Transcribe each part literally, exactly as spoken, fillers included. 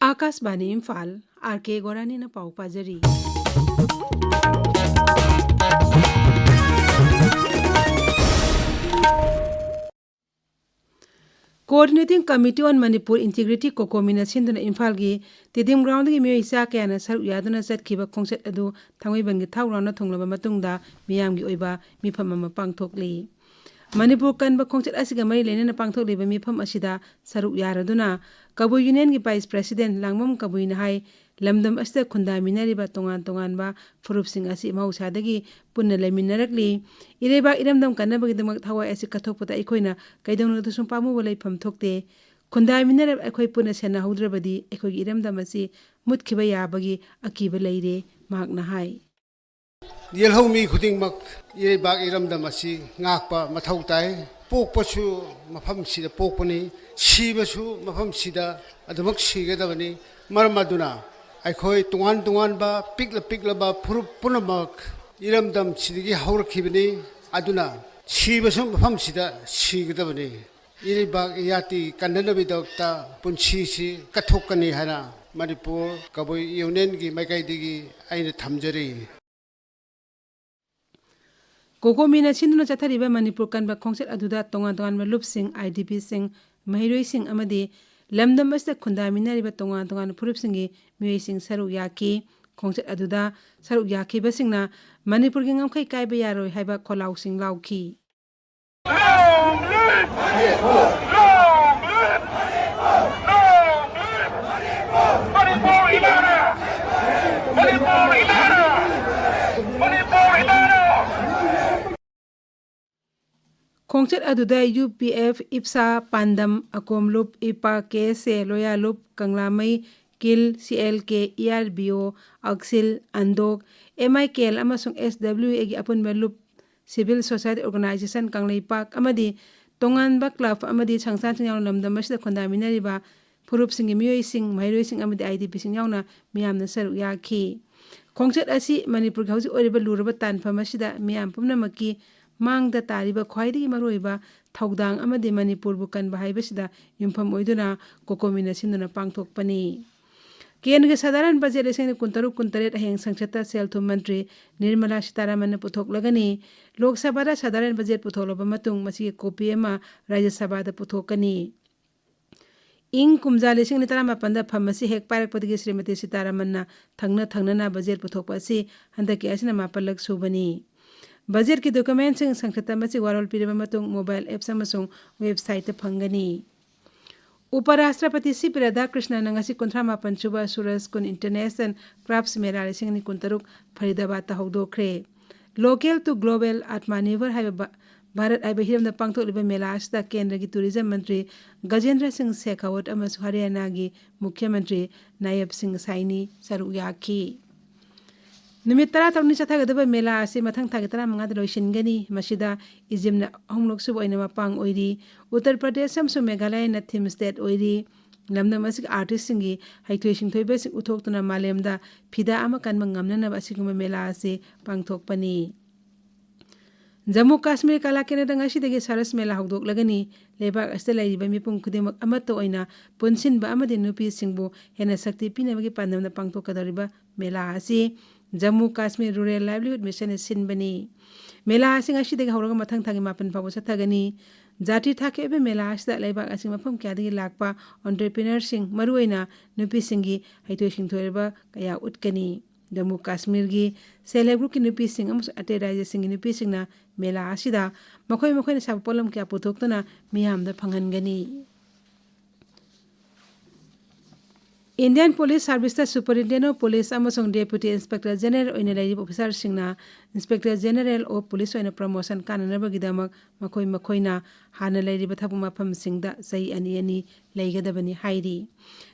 ꯑꯥꯀꯥꯁꯕꯥꯅꯤ Imphal, R ꯀꯦ ꯒꯣꯔꯥꯅꯤꯅ ꯄꯥꯎ ꯄꯥꯖꯔꯤ꯫ Coordinating Committee on Manipur Integrity, ꯀꯣꯀꯣꯃꯤꯅ ꯁꯤꯟꯗꯨꯅ ꯏꯝꯐꯥꯜꯒꯤ ꯇꯤꯗꯤꯝ ꯒ꯭ꯔꯥꯎꯟꯗꯒꯤ ꯃꯤꯑꯣꯏ ꯆꯥ ꯀꯌꯥꯅ ꯁꯔꯨꯛ ꯌꯥꯗꯨꯅ ꯆꯠꯈꯤꯕ ꯈꯣꯡꯆꯠ ꯑꯗꯨ ꯊꯥꯡꯃꯩꯕꯟꯒꯤ ꯊꯥꯎ ꯒ꯭ꯔꯥꯎꯟꯗ ꯊꯨꯡꯂꯕ ꯃꯇꯨꯡꯗ ꯃꯤꯌꯥꯝꯒꯤ ꯑꯣꯏꯕ ꯃꯤꯐꯝ ꯑꯃ ꯄꯥꯡꯊꯣꯛꯂꯤ꯫ ꯃꯅꯤꯄꯨꯔ ꯀꯟꯕ ꯈꯣꯡꯆꯠ ꯑꯁꯤꯒ ꯃꯔꯤ ꯂꯩꯅꯅ ꯄꯥꯡꯊꯣꯛꯂꯤꯕ ꯃꯤꯐꯝ ꯑꯁꯤꯗ ꯁꯔꯨꯛ ꯌꯥꯔꯗꯨꯅ ꯀꯕꯨꯏ ꯌꯨꯅꯤꯌꯟꯒꯤ ꯚꯥꯏꯁ ꯄ꯭ꯔꯦꯁꯤꯗꯦꯟ ꯂꯥꯡꯕꯝ ꯀꯕꯨꯏꯅ ꯍꯥꯏ, ꯂꯝꯗꯝ ꯑꯁꯤꯗ ꯈꯨꯟꯗꯥꯃꯤꯟꯅꯔꯤꯕ ꯇꯣꯉꯥꯟ ꯇꯣꯉꯥꯟꯕ ꯐꯨꯔꯨꯞꯁꯤꯡ ꯑꯁꯤ ꯃꯍꯧꯁꯥꯗꯒꯤ ꯄꯨꯟꯅ ꯂꯩꯃꯤꯟꯅꯔꯛꯂꯤ꯫ ꯏꯔꯩꯕꯥꯛ ꯏꯔꯝꯗꯝ ꯀꯟꯅꯕꯒꯤꯗꯃꯛ ꯊꯋꯥꯏ ꯑꯁꯤ ꯀꯠꯊꯣꯛꯄꯗ ꯑꯩꯈꯣꯏꯅ ꯀꯩꯗꯧꯅꯨꯡꯗꯁꯨ ꯄꯥꯝꯃꯨꯕ ꯂꯩꯐꯝ ꯊꯣꯛꯇꯦ꯫ ꯈꯨꯟꯗꯥꯃꯤꯟꯅꯔꯕ ꯑꯩꯈꯣꯏ ꯄꯨꯟꯅ ꯁꯦꯟꯅꯍꯧꯗ꯭ꯔꯕꯗꯤ ꯑꯩꯈꯣꯏꯒꯤ ꯏꯔꯝꯗꯝ ꯑꯁꯤ ꯃꯨꯠꯈꯤꯕ ꯌꯥꯕꯒꯤ ꯑꯀꯤꯕ ꯂꯩꯔꯦ, ꯃꯍꯥꯛꯅ ꯍꯥꯏ꯫ ꯌꯦꯜꯍꯧꯃꯤ ꯈꯨꯗꯤꯡꯃꯛ ꯏꯔꯩꯕꯥꯛ ꯏꯔꯝꯗꯝ ꯑꯁꯤ ꯉꯥꯛꯄ ꯃꯊꯧ ꯇꯥꯏ꯫ ꯄꯣꯛꯄꯁꯨ ꯃꯐꯝꯁꯤꯗ ꯄꯣꯛꯄꯅꯤ, ꯁꯤꯕꯁꯨ ꯃꯐꯝꯁꯤꯗ ꯑꯗꯨꯃꯛ ꯁꯤꯒꯗꯕꯅꯤ꯫ ꯃꯔꯝ ꯑꯗꯨꯅ ꯑꯩꯈꯣꯏ ꯇꯣꯉꯥꯟ ꯇꯣꯉꯥꯟꯕ ꯄꯤꯛꯂ ꯄꯤꯛꯂꯕ ꯐꯨꯔꯨꯞ ꯄꯨꯝꯅꯃꯛ ꯏꯔꯝꯗꯝꯁꯤꯗꯒꯤ ꯍꯧꯔꯛꯈꯤꯕꯅꯤ꯫ ꯑꯗꯨꯅ ꯁꯤꯕꯁꯨ ꯃꯐꯝꯁꯤꯗ ꯁꯤꯒꯗꯕꯅꯤ꯫ ꯏꯔꯩꯕꯥꯛ ꯏꯌꯥꯇꯤ ꯀꯟꯅꯅꯕꯒꯤꯗꯃꯛꯇ ꯄꯨꯟꯁꯤꯁꯤ ꯀꯠꯊꯣꯛꯀꯅꯤ ꯍꯥꯏꯅ ꯃꯅꯤꯄꯨꯔ ꯀꯕꯨꯏ ꯌꯨꯅꯤꯌꯟꯒꯤ ꯃꯥꯏꯀꯩꯗꯒꯤ ꯑꯩꯅ ꯊꯝꯖꯔꯤ꯫ ꯀꯣꯀꯣꯃꯤꯅ ꯁꯤꯟꯗꯨꯅ ꯆꯠꯊꯔꯤꯕ ꯃꯅꯤꯄꯨꯔ ꯀꯟꯕ ꯈꯣꯡꯆꯠ ꯑꯗꯨꯗ ꯇꯣꯉꯥꯟ ꯇꯣꯉꯥꯟꯕ ꯂꯨꯞꯁꯤꯡ, ꯑꯥꯏ ꯗꯤ ꯄꯤꯁꯤꯡ, ꯃꯍꯩꯔꯣꯏꯁꯤꯡ ꯑꯃꯗꯤ ꯂꯝꯗꯝ ꯑꯁꯤꯗ ꯈꯨꯟꯗꯥꯃꯤꯟꯅꯔꯤꯕ ꯇꯣꯉꯥꯟ ꯇꯣꯉꯥꯟꯕ ꯐꯨꯔꯨꯞꯁꯤꯡꯒꯤ ꯃꯤꯑꯣꯏꯁꯤꯡ ꯁꯔꯨꯛ ꯌꯥꯈꯤ꯫ ꯈꯣꯡꯆꯠ ꯑꯗꯨꯗ ꯁꯔꯨꯛ ꯌꯥꯈꯤꯕꯁꯤꯡꯅ ꯃꯅꯤꯄꯨꯔꯒꯤ ꯉꯝꯈꯩ ꯀꯥꯏꯕ ꯌꯥꯔꯣꯏ ꯍꯥꯏꯕ ꯈꯣꯜꯂꯥꯎꯁꯤꯡ ꯂꯥꯎꯈꯤ꯫ Long live! Long live! Long live! Manipur Imara! Manipur Imara! Manipur Imara! ꯈꯣꯡꯆꯠ ꯑꯗꯨꯗ ꯌꯨ ꯄꯤ ꯑꯦꯐ, ꯏꯞꯁꯥ, ꯄꯥꯟꯗꯝ, ꯑꯀꯣꯝ ꯂꯨꯞ, ꯏꯄꯥ, ꯀꯦ ꯑꯦꯁ ꯑꯦ, ꯂꯣꯌꯥ ꯂꯨꯞ, ꯀꯪꯂꯥꯃꯩ, ꯀꯤꯜ, ꯁꯤ ꯑꯦꯜ ꯀꯦ, ꯏ ꯑꯥꯔ ꯕꯤ ꯑꯣ, ꯑꯛꯁꯤꯜ, ꯑꯟꯗꯣꯛ, ꯑꯦꯝ ꯑꯥꯏ ꯀꯦ ꯑꯦꯜ ꯑꯃꯁꯨꯡ ꯑꯦꯁ ꯗꯕ꯭ꯂꯤꯎ ꯑꯦꯒꯤ ꯑꯄꯨꯟꯕ ꯂꯨꯞ, ꯁꯤꯚꯤꯜ ꯁꯣꯁꯥꯏꯇꯤ ꯑꯣꯔꯒꯅꯥꯏꯖꯦꯁꯟ ꯀꯪꯂꯩꯄꯥꯛ ꯑꯃꯗꯤ ꯇꯣꯉꯥꯟꯕ ꯀ꯭ꯂꯕ ꯑꯃꯗꯤ ꯁꯪꯁꯊꯥꯟꯁꯤꯡ ꯌꯥꯎꯅ ꯂꯝꯗꯝ ꯑꯁꯤꯗ ꯈꯨꯟꯗꯥꯃꯤꯟꯅꯔꯤꯕ ꯐꯨꯔꯨꯞꯁꯤꯡꯒꯤ ꯃꯤꯑꯣꯏꯁꯤꯡ, ꯃꯍꯩꯔꯣꯏꯁꯤꯡ ꯑꯃꯗꯤ ꯑꯥꯏ ꯗꯤ ꯄꯤꯁꯤꯡ ꯌꯥꯎꯅ ꯃꯤꯌꯥꯝꯅ ꯁꯔꯨꯛ ꯌꯥꯈꯤ꯫ ꯈꯣꯡꯆꯠ ꯑꯁꯤ ꯃꯅꯤꯄꯨꯔꯒꯤ ꯍꯧꯖꯤꯛ ꯑꯣꯏꯔꯤꯕ ꯂꯨꯔꯕ ꯇꯥꯟꯐꯝ ꯑꯁꯤꯗ ꯃꯤꯌꯥꯝ ꯄꯨꯝꯅꯃꯛꯀꯤ ꯃꯥꯡꯗ ꯇꯥꯔꯤꯕ ꯈ꯭ꯋꯥꯏꯗꯒꯤ ꯃꯔꯨꯑꯣꯏꯕ ꯊꯧꯗꯥꯡ ꯑꯃꯗꯤ ꯃꯅꯤꯄꯨꯔꯕꯨ ꯀꯟꯕ ꯍꯥꯏꯕꯁꯤꯗ ꯌꯨꯝꯐꯝ ꯑꯣꯏꯗꯨꯅ ꯀꯣꯀꯣꯃꯤꯅ ꯁꯤꯟꯗꯨꯅ ꯄꯥꯡꯊꯣꯛꯄꯅꯤ꯫ ꯀꯦꯟꯗ꯭ꯔꯒꯤ ꯁꯙꯥꯔꯟ ꯕꯖꯦꯠ ꯂꯤꯁꯤꯡ ꯑꯅꯤ ꯀꯨꯟꯇꯔꯨꯛ ꯀꯨꯟꯇꯔꯦꯠ ꯍꯌꯦꯡ ꯁꯪꯁꯠꯇ ꯁꯦꯜ ꯊꯨꯝ ꯃꯟꯇ꯭ꯔꯤ ꯅꯤꯔꯃꯂꯥ ꯁꯤꯇꯥꯔꯥꯃꯟꯅ ꯄꯨꯊꯣꯛꯂꯒꯅꯤ꯫ ꯂꯣꯛ ꯁꯚꯥꯗ ꯁꯙꯥꯔꯟ ꯕꯖꯦꯠ ꯄꯨꯊꯣꯛꯂꯕ ꯃꯇꯨꯡ ꯃꯁꯤꯒꯤ ꯀꯣꯄꯤ ꯑꯃ ꯔꯥꯖ꯭ꯌ ꯁꯚꯥꯗ ꯄꯨꯊꯣꯛꯀꯅꯤ꯫ ꯏꯪ ꯀꯨꯝꯖꯥ ꯂꯤꯁꯤꯡ ꯑꯅꯤ ꯇꯔꯥꯃꯥꯄꯟꯗ ꯐꯝ ꯑꯁꯤ ꯍꯦꯛ ꯄꯥꯏꯔꯛꯄꯗꯒꯤ ꯁ꯭ꯔꯤꯃꯇꯤ ꯁꯤꯇꯥꯔꯥꯃꯟꯅ ꯊꯪꯅ ꯊꯪꯅꯅ ꯕꯖꯦꯠ ꯄꯨꯊꯣꯛꯄ ꯑꯁꯤ ꯍꯟꯗꯛꯀꯤ ꯑꯁꯤꯅ ꯃꯥꯄꯜꯂꯛ ꯁꯨꯕꯅꯤ꯫ ꯕꯖꯦꯠꯀꯤ ꯗꯣꯀꯨꯃꯦꯟꯁꯤꯡ ꯁꯪꯁꯠꯇ ꯃꯁꯤ ꯋꯥꯔꯣꯜ ꯄꯤꯔꯕ ꯃꯇꯨꯡ ꯃꯣꯕꯥꯏꯜ ꯑꯦꯞꯁ ꯑꯃꯁꯨꯡ ꯋꯦꯕꯁꯥꯏꯠꯇ ꯐꯪꯒꯅꯤ꯫ ꯎꯄꯔꯥꯁꯇ꯭ꯔꯄꯇꯤ ꯁꯤ ꯄꯤ ꯔꯥꯙꯥꯀ꯭ꯔꯤꯁꯅꯟꯅ ꯉꯁꯤ ꯀꯨꯟꯊ꯭ꯔꯥ ꯃꯥꯄꯟ ꯁꯨꯕ ꯁꯨꯔꯖ ꯀꯨꯟ ꯏꯟꯇꯔꯅꯦꯁꯅꯦꯜ ꯀ꯭ꯔꯥꯐꯠꯁ ꯃꯦꯂꯥ ꯂꯤꯁꯤꯡ ꯑꯅꯤ ꯀꯨꯟꯇꯔꯨꯛ ꯐꯔꯤꯗꯥꯕꯥꯗꯇ ꯍꯧꯗꯣꯛꯈ꯭ꯔꯦ꯫ Local to Global Atmanirbhar ꯍꯥꯏꯕ ꯚꯥ-, ꯚꯥꯔꯠ ꯍꯥꯏꯕ ꯍꯤꯔꯝꯗ ꯄꯥꯡꯊꯣꯛꯂꯤꯕ ꯃꯦꯂꯥ ꯑꯁꯤꯗ ꯀꯦꯟꯗ꯭ꯔꯒꯤ ꯇꯨꯔꯤꯖꯝ ꯃꯟꯇ꯭ꯔꯤ ꯒꯖꯦꯟꯗ꯭ꯔ ꯁꯤꯡ ꯁꯦꯈꯥꯋꯠ ꯑꯃꯁꯨꯡ ꯍꯔꯤꯌꯥꯅꯥꯒꯤ ꯃꯨꯈ꯭ꯌ ꯃꯟꯇ꯭ꯔꯤ ꯅꯥꯌꯕ ꯁꯤꯡ ꯁꯥꯏꯅꯤ ꯁꯔꯨꯛ ꯌꯥꯈꯤ꯫ ꯅꯨꯃꯤꯠ ꯇꯔꯥꯇꯔꯨꯛꯅꯤ ꯆꯠꯊꯒꯗꯕ ꯃꯦꯂꯥ ꯑꯁꯤ ꯃꯊꯪ ꯊꯥꯒꯤ ꯇꯔꯥꯃꯉꯥꯗ ꯂꯣꯏꯁꯤꯟꯒꯅꯤ꯫ ꯃꯁꯤꯗ ꯏꯖꯤꯞꯅ ꯑꯍꯨꯝꯂꯛ ꯁꯨꯕ ꯑꯣꯏꯅ ꯃꯄꯥꯡ ꯑꯣꯏꯔꯤ꯫ ꯎꯠꯇꯔ ꯄ꯭ꯔꯗꯦꯁ ꯑꯃꯁꯨꯡ ꯃꯦꯘꯥꯂꯌꯅ ꯊꯤꯝ ꯁ꯭ꯇꯦꯠ ꯑꯣꯏꯔꯤ꯫ ꯂꯝꯗꯝ ꯑꯁꯤꯒꯤ ꯑꯥꯔꯇꯤꯁꯁꯤꯡꯒꯤ ꯍꯩꯊꯣꯏ ꯁꯤꯡꯊꯣꯏꯕꯁꯤꯡ ꯎꯠꯊꯣꯛꯇꯨꯅ ꯃꯥꯂꯦꯝꯗ ꯐꯤꯗꯥ ꯑꯃ ꯀꯟꯕ ꯉꯝꯅꯅꯕ ꯑꯁꯤꯒꯨꯝꯕ ꯃꯦꯂꯥ ꯑꯁꯤ ꯄꯥꯡꯊꯣꯛꯄꯅꯤ꯫ ꯖꯝꯃꯨ ꯀꯥꯁꯃꯤꯔ ꯀꯂꯥ ꯀꯦꯟꯗ꯭ꯔꯗ ꯉꯁꯤꯗꯒꯤ ꯁꯔꯁ ꯃꯦꯂꯥ ꯍꯧꯗꯣꯛꯂꯒꯅꯤ꯫ ꯂꯩꯕꯥꯛ ꯑꯁꯤꯗ ꯂꯩꯔꯤꯕ ꯃꯤꯄꯨꯝ ꯈꯨꯗꯤꯡꯃꯛ ꯑꯃꯠꯇ ꯑꯣꯏꯅ ꯄꯨꯟꯁꯤꯟꯕ ꯑꯃꯗꯤ ꯅꯨꯄꯤꯁꯤꯡꯕꯨ ꯍꯦꯟꯅ ꯁꯛꯇꯤ ꯄꯤꯅꯕꯒꯤ ꯄꯥꯟꯗꯝꯗ ꯄꯥꯡꯊꯣꯛꯀꯗꯧꯔꯤꯕ ꯃꯦꯂꯥ ꯑꯁꯤ ꯖꯝꯃꯨ ꯀꯥꯁꯃꯤꯔ ꯔꯨꯔꯦꯜ ꯂꯥꯏꯚꯂꯤꯍꯨꯗ ꯃꯤꯁꯟꯅ ꯁꯤꯟꯕꯅꯤ꯫ ꯃꯦꯂꯥ ꯑꯁꯤ ꯉꯁꯤꯗꯒꯤ ꯍꯧꯔꯒ ꯃꯊꯪ ꯊꯥꯒꯤ ꯃꯥꯄꯟ ꯐꯥꯎꯕ ꯆꯠꯊꯒꯅꯤ꯫ ꯖꯥꯇꯤ ꯊꯥꯛꯀꯤ ꯑꯣꯏꯕ ꯃꯦꯂꯥ ꯑꯁꯤꯗ ꯂꯩꯕꯥꯛ ꯑꯁꯤꯒꯤ ꯃꯐꯝ ꯀꯌꯥꯗꯒꯤ ꯂꯥꯛꯄ entrepreneurꯁꯤꯡ, ꯃꯔꯨꯑꯣꯏꯅ ꯅꯨꯄꯤꯁꯤꯡꯒꯤ ꯍꯩꯊꯣꯏ ꯁꯤꯡꯊꯣꯏꯔꯕ ꯀꯌꯥ ꯎꯠꯀꯅꯤ꯫ ꯖꯝꯃꯨ ꯀꯥꯁꯃꯤꯔꯒꯤ self help groupꯀꯤ ꯅꯨꯄꯤꯁꯤꯡ ꯑꯃꯁꯨꯡ ꯑꯇꯩ ꯔꯥꯖ꯭ꯌꯁꯤꯡꯒꯤ ꯅꯨꯄꯤꯁꯤꯡꯅ ꯃꯦꯂꯥ ꯑꯁꯤꯗ ꯃꯈꯣꯏ ꯃꯈꯣꯏꯅ ꯁꯥꯕ ꯄꯣꯠꯂꯝ ꯀꯌꯥ ꯄꯨꯊꯣꯛꯇꯨꯅ ꯃꯤꯌꯥꯝꯗ ꯐꯪꯍꯟꯒꯅꯤ꯫ Indian Police Serviceꯇ Superintendent of Police ꯑꯃꯁꯨꯡ Deputy Inspector General ꯑꯣꯏꯅ ꯂꯩꯔꯤꯕ officerꯁꯤꯡꯅ Inspector General of Police ꯑꯣꯏꯅ promotion ꯀꯥꯅꯅꯕꯒꯤꯗꯃꯛ ꯃꯈꯣꯏ ꯃꯈꯣꯏꯅ ꯍꯥꯟꯅ ꯂꯩꯔꯤꯕ ꯊꯕꯛ ꯃꯐꯝꯁꯤꯡꯗ ꯆꯍꯤ ꯑꯅꯤ ꯑꯅꯤ ꯂꯩꯒꯗꯕꯅꯤ ꯍꯥꯏꯔꯤ꯫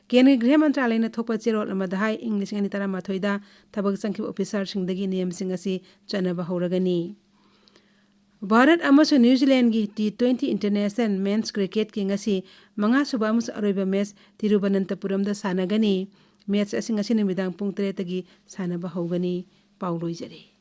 ꯀꯦꯟꯗ꯭ꯔꯒꯤ ꯒ꯭ꯔꯤꯍ ꯃꯟꯇ꯭ꯔꯥꯂꯌꯅ ꯊꯣꯛꯄ ꯆꯦꯔꯣꯜ ꯑꯃꯗ ꯍꯥꯏ, ꯏꯪ ꯂꯤꯁꯤꯡ ꯑꯅꯤ ꯇꯔꯥꯃꯥꯊꯣꯏꯗ ꯊꯕꯛ ꯆꯪꯈꯤꯕ officerꯁꯤꯡꯗꯒꯤ ꯅꯤꯌꯝꯁꯤꯡ ꯑꯁꯤ ꯆꯠꯅꯕ ꯍꯧꯔꯒꯅꯤ꯫ ꯚꯥꯔꯠ ꯑꯃꯁꯨꯡ ꯅ꯭ꯌꯨꯖꯤꯂꯦꯟꯗꯒꯤ T twenty International Men's Cricketꯀꯤ ꯉꯁꯤ ꯃꯉꯥꯁꯨꯕ ꯑꯃꯁꯨꯡ ꯑꯔꯣꯏꯕ match ꯇꯤꯔꯨꯕꯅꯟꯇꯄꯨꯔꯝꯗ ꯁꯥꯟꯅꯒꯅꯤ꯫ Match ꯑꯁꯤ ꯉꯁꯤ ꯅꯨꯃꯤꯗꯥꯡ ꯄꯨꯡ ꯇꯔꯦꯠꯇꯒꯤ ꯁꯥꯟꯅꯕ ꯍꯧꯒꯅꯤ꯫ ꯄꯥꯎ ꯂꯣꯏꯖꯔꯦ꯫